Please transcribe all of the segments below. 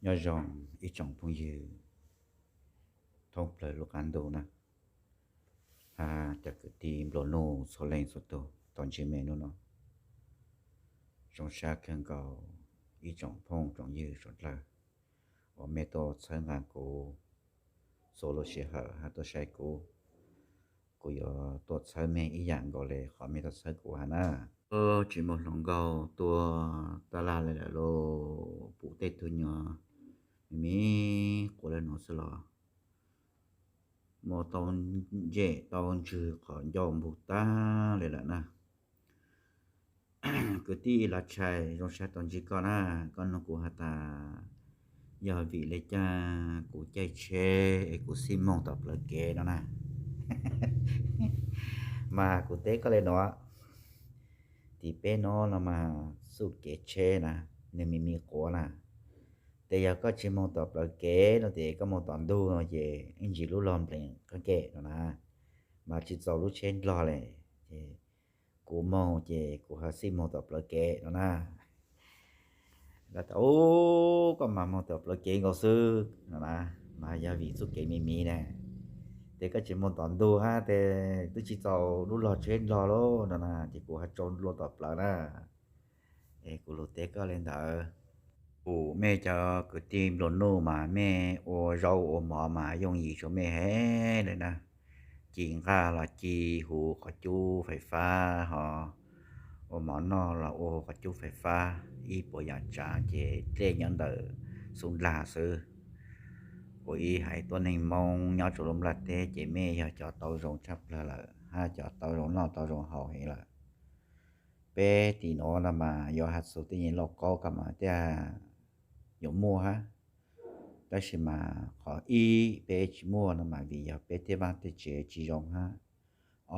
Nyob zoo ib tsoom phooj ywg thoob plaws lub qab ntuj na, hab cov kwv tij nplua nuj txhua leej txhua tug tau ntsib mej hnub no. Zoo sab kawg nkaus ib tsoom phooj tsoom ywg suav dlawg uas mej tuaj txhawb nqa kuv txhua lub sij hawm hab tuaj saib kuv. Kuv yuav tuaj txhawb mej ib yam nkaus le qhov mej tuaj txhawb kuv hab na. Tsis muaj hluas nkauj tuaj taj laj le lawm lauj, pum tej tug nyuag me me quav le nuav xwb los muaj tau ntsej tau ntswg qhov ncauj npug tag le lawm na. Kwv tij Lav Tshais, zoo sab tau ntsib koj na. Koj nug kuv has tas yog vim le caag kuv caij tsheb es kuv xij moog tom plawv kev no na. Mas kuv teb koj le nuav, tim peb nuav no mas txuj kev tsheb na, nwg me me quav na. Tes yog koj tsis moog tom plawv kev no tes koj moog tom ntug no ces ib ntsis lub log nplees qab ke no na, mas tsis txaus lub tsheb ndlog le. Ces kuv moog ces kuv ho xij moog tom plawv kev no na. Lawv tas, Ub, koj mas moog tom plawv kev nkaus xwb no na, mas yog vim txuj kev me me ne. Tes koj tsis moog tom ntug hab tes twb tsis txaus lub log tsheb ndlog lauj no na, ces kuv ho tsau lug tom plawv na. Es kuv lug teb koj le ntawd. Pum mej cov kwv tij nplua nuj mas mej ua zaub ua mov mas yooj yim rua mej heev le na. Ci nqaj los ci huv qhov cub fais fab ho ua mov noj los ua huv qhov cub fais fab, ib puas yaam tsaav ces dlej nyob ntawm xub ndlag xwb. Ua ib haiv tuab neeg Moob nyob rua lub nplaj teb ces mej yog cov tau zoo tshaj plawg lawm hab cov tau zoo noj tau zoo haus heev lawm. Peb tim nuav no mas yuav has txug tej nyuag lauj kaub koj mas tej yuav muaj hab, tab sis mas qhov ib peb tsis muaj no mas vim yog peb tej vaaj tej tsev tsis zoo hab.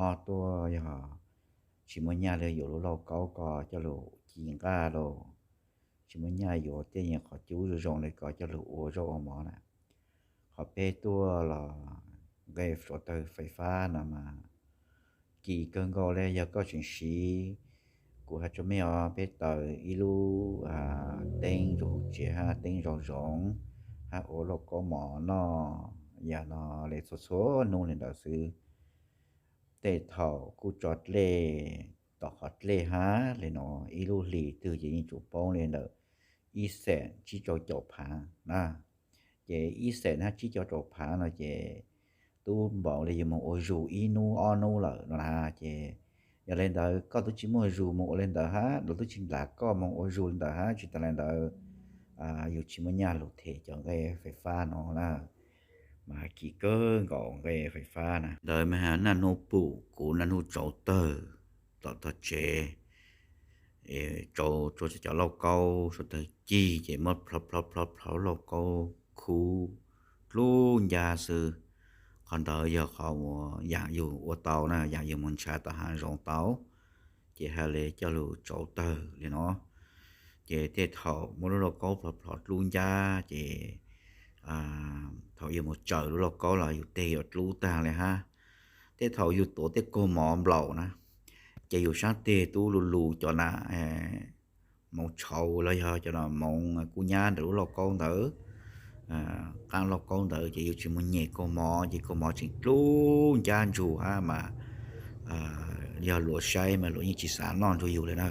Ob tuaj yog tsis muaj nyaj le yuav lub lauj kaub ko coj lug ci nqaj lauj, tsis muaj nyaj yuav tej nyuag qhov cub zoo zoo le ko coj lug ua zaub ua mov na. Qhov peb tuaj los nqe suav tawg fais fab no mas kim kawg nkaus le. Yog koj tseem siv, kuv has rua mej os, peb taws ib lub teeb rua huv tsev hab teeb zoo zoo hab ua lauj kaub mov noj yam no le txhua txhua hnub le ntawd xwb. Tej thaum kuj tso dlej tom qhov dlej hab le no, ib lub hlis twg ces yeej tsum poob le ntawm ib xees tsib caug caum phav na. Ces ib xees hab tsib caug caum phav no ces tub npaum le yus moog ua zug ib nub ob nub lawm no na. Ces yog le ntawd koj tub tsis muaj zug moog ua le ntawd hab, luag tub tsis nplav koj moog ua zug le ntawd hab, tsis tas le ntawd yus tsis muaj nyaj lug them cov nqe fais fab no na. Mas kim kawg nkaus nqe fais fab na. Ntawd mas naj hnub pum kuv naj hnub tsau tawg tom tog tsev, tsau rua cov lauj kaub suav tawg cig ces muab plhov plhov plhov lauj kaub khub dlub ncab xwb. Qhov ntawd yog qhov uas yaam yus ua tau na, yaam yus moog nrhav tom haav zoov tau, ces has le coj lug tsau tawg le no. Ces tej thaum muab lub lauj kaub plhov plhov dlub ncab ces thaum yus moog tsawm lub lauj kaub los yus teg yuav dlub taag le hab. Tej thaum yus tuav tej kaug mov nplaum na, ces yus saab teg tub lug lug cov na, moov tshauv los yog cov moov kub nyab ntawm lub lauj kaub ntawd, qaab lauj kaub ntawd ces yus tsis moog nyem kaug mov ces kaug mov tseem dlub ncab ntsug hab mas yog luag saib mas luag yeej tsis xav noj nrug yus le na.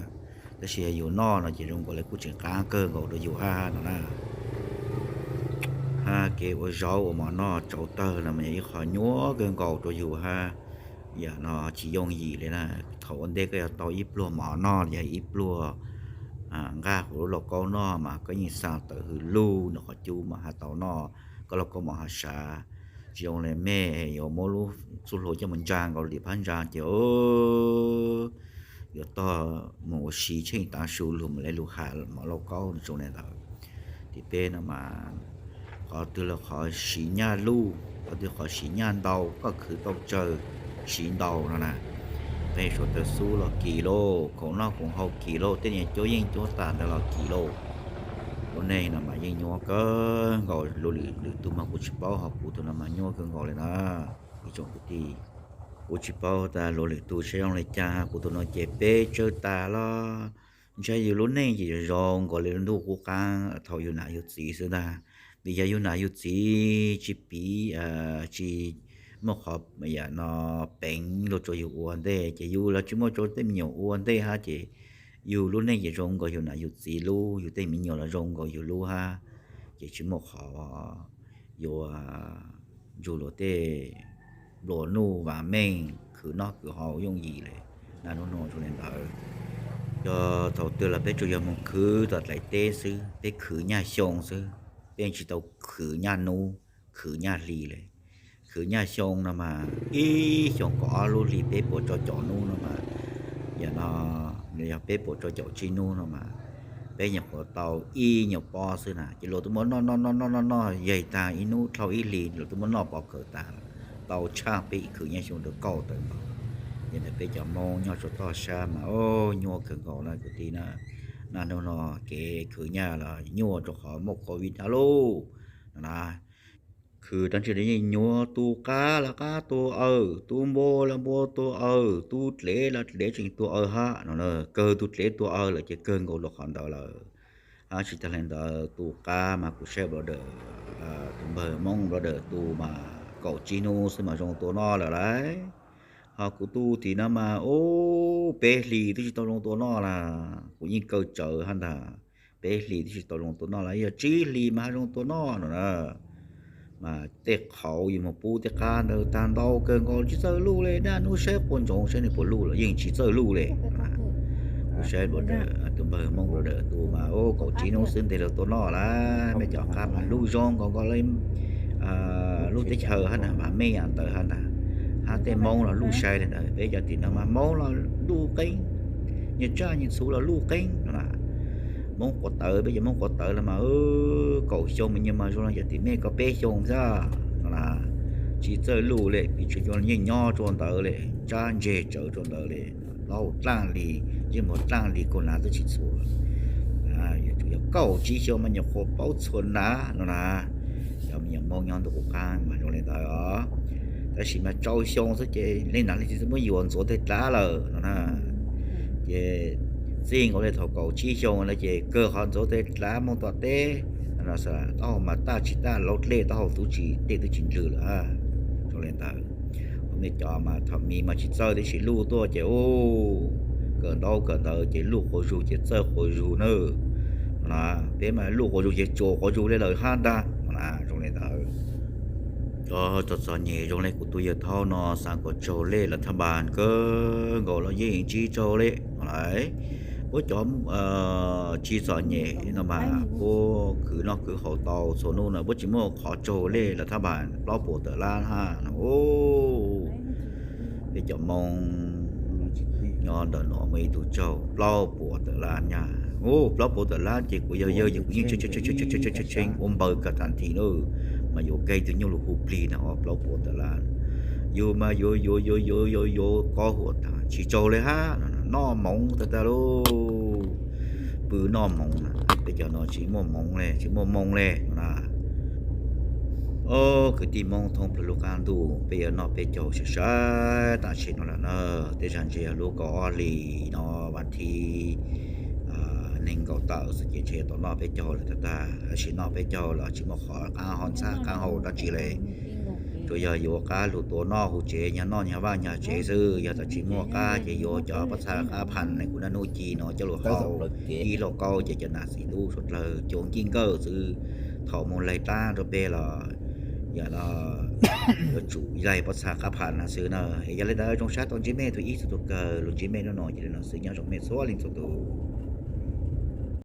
Tab sis yog yus noj no ces zoo nkaus le kuj tseem qaab kawg nkaus rua yus hab no na. Hab kev ua zaub ua mov noj tsau tawg no mas yog ib qho nyuaj kawg nkaus rua yus hab. Yam no tsis yooj yim le na. Thaum ua ntej koj yuav tau ib pluag mov noj los yog ib pluag nqaj huv lub lauj kaub noj mas koj yeej xaa tawm hws lug nrug qhov cub mas has tau noj koj lauj kaub mov has sav. Tsis zoo le mej yuav muab lub txuj hlua coj moog ntsaa nkaus lim phab ntsaa ces yuav tog moog ua si tsheej taav su lug mam le lug has mov lauj kaub zoo le ntawd. Tim peb no mas qhov twg los qhov siv nyaj luj, qhov twg qhov siv nyaj ntau, koj khwv tau tsawg siv ntau no na. Nqe suav tawg xub los kim lauj, khoom noj khoom haus kim lauj, tej niag cuab yeej cuab tas ntawd los kim lauj. Lub neej no mas yeej nyuaj kawg nkaus, luag lwm tug mas kuv tsis paub, ho kuv tug no mas nyuaj kawg nkaus le na. Ib tsoom kwv tij, kuv tsis paub tas luag lwm tug saib zoo le caag, kuv tug no ces peb tsawg tas los ntshai yus lub neej ces zoo nkaus li ntuj qub qab thaum yus nam yus txiv xwb ntag. Vim yog yus nam yus txiv tsis piv, tsis muaj qhov no peev luag rau yus ua ntej ces yus los tsis muaj rau tej me nyuam ua ntej hab ces yus lub neej ces zoo nkaus yus nam yus txiv lub, yus tej me nyuam los zoo nkaus yus lub hab, ces tsis muaj qhov yuav ntsug luag tej nplua nuj vam meej khwv noj khwv haus yooj yim li. Naj nub nua zoo li ntawd, yog thaum twg los peb tsuas yog moog khwv tom dlaim teb xwb, peb khwv nyaj xyoo xwb, peb tsis tau khwv nyaj nub khwv nyaj hli li. Khwv nyaj xyoo no mas ib xyoos kaum ob lub hli peb puas rau caum nub no mas, yog no, yog peb puas rau caum tsib nub no mas, peb nyuam qhuav tau ib nyuag pob xwb na ces luag twb muab noj noj noj noj noj noj yaig tag, ib nub dhau ib hli luag twb muab noj pov kawg tag lawm. Tau tshaj peb ib khwv nyaj xyoo ntawd kauj tawm nkaus. Yog ntawd peb cov Hmoob nyob rau toj sab mas nyuaj kawg nkaus na kwv tij na. Naj nub no kev khwv nyaj los nyuaj rau qhov muaj covid ntag lauj. No na, khwv dab tsi los yeej nyuaj, tu qab los qab tu awj, tu npua los npua tu awj, tu dlev los dlev tseem tu awj hab no. Kawg tu dlev tu awj lawm ces kawg nkaus rau qhov ntawd lawm. Hab tsis tag li ntawd tu qab mas kuv saib blogger, tus npawg Hmoob blogger tu mas kaum tsib nub xwb mas zoo tua noj lawm lauj. Ho kuv tu tim no mas ub peb hlis twb tsis tau zoo tua noj lawm. Kuv yeej kaw tsawv hab ntag, peb hlis twb tsis tau zoo tua noj lawm, yog tsib hlis mas ho zoo tua noj no na. Mas tej qhauv yus mus pub tej qab ntawd tag ntau kawg nkaus tsis txawj luj li, naj nub saib quas ntsoov saib nws puas luj los yeej tsis txawj luj li. Kuv saib blogger, tus npawg Hmoob blogger tu mas ub kaum tsib nub xwb ntes luag tua noj lawm, mej cov qab mas luj zoo nkaus nkaus li lub teb chaws hab na, mas mej yam ntawd hab ntag. Hab tej Hmoob los luj sai li ntawd, peb cov tim no mas Hmoob los luj qeeb, nyias tsaj nyias txhu los luj qeeb no na. Hmoob quav tawv, peb cov Hmoob quav tawv los mas kaum xyoo mas nyias mas zoo li cov tim mej kaum peb xyoo xwb no na. Tsis txawj luj li, piv txwv yeej nyob rau ntawd li, tsab ntseg tsawv rau ntawd li, plaub dlaaj li, yeej mus dlaaj li kaug nav twb tsis txhua. Yuav tsum yog kaum tsib xyoo mas nyuam qhuav paub txhua nav no na. Cov me nyuam Hmoob nyob ntuj qub qab mas zoo li ntawd os. Tab sis mas rau xyoo xwb ces leej nam leej txiv twb muab yuav ntxuav tej dlaab lawm no na. Ces txij nkaus li thaum kaum tsib xyoo lawm ces kawg qhov ntxuav tej dlaab moog tom teb no, taub hau mas taj tsis taj laub dlej, taub hau tub tsis dlej tub tsis ndlwg lawm. Zoo li ntawd, ua mej cov mas thaum miv mas tsis txawj tib si luj tuaj ces ub, kawm ntaub kawm ntawv ces luj quas zug ces txawj quas zug nawb. No na, peb mas luj quas zug ces tsuas quas zug li lawm hab ntag no na. Zoo li ntawd, cov txom txom nyem zoo li kuv tus yawg thaub no xaav kom raug lej lav thaj npas kawg nkaus los yeej tsis raug li no lauj. Puab cov tsis txom nyem no mas puab khwv noj khwv haus tau txhua nub no puab tsis muaj qhov raug lej lav thaj npas plaub puas tawm lab hab no. Peb cov Moob nyob ntawm no muaj ib tug raug plaub puas tawm lab nyaj. Ub, plaub puas tawm lab ces kuv yog yawg ces kuv yeej tshee ua npaws kag tag nthi na, mas yuav kag ib tug nyuj lug hu plig na, plaub puas tawm lab. Yug mas yuav yuav yuav yuav yuav yuav kob huam tag tsis raug li hab, noj moov tag tag lauj. Pw noj moov na, peb cov no tsis muaj moov li, tsis muaj moo li no na. Os, kwv tij Moob thoob plawg lub qab ntuj, peb yuav noj peb caug sai sai tam sim no lawm na. Tej zag ntshe yog lub kaum ob hlis no, vas thiv nees nkaum tawm xwb ces ntshe yuav tau noj peb caug lawm tag tag, tab sis noj peb caug los tsis muaj qhov qab ho ntxhab qab hau dab tsi li. Tsuas yog yuav qab lug tua noj hauv tsev, nyag noj nyag vaj nyag tsev xwb. Yog tau tsis muaj qab ces yuav cov pob txha qab pham kuv naj nub ci no coj lug hau ib lauj kaub ces cov nam txiv tub suav dlawg cuav nkij nkawj xwb. Thaum moog laig dlaab rua peb los yog no yuav tsum laig pob txha qab pham no xwb na. Es yog li ntawd zoo sab tau ntsib mej txhua ib txhua tug kawg, lug ntsib mej nub no ces li no xwb, nyob zoo mej txhua leej txhua tug.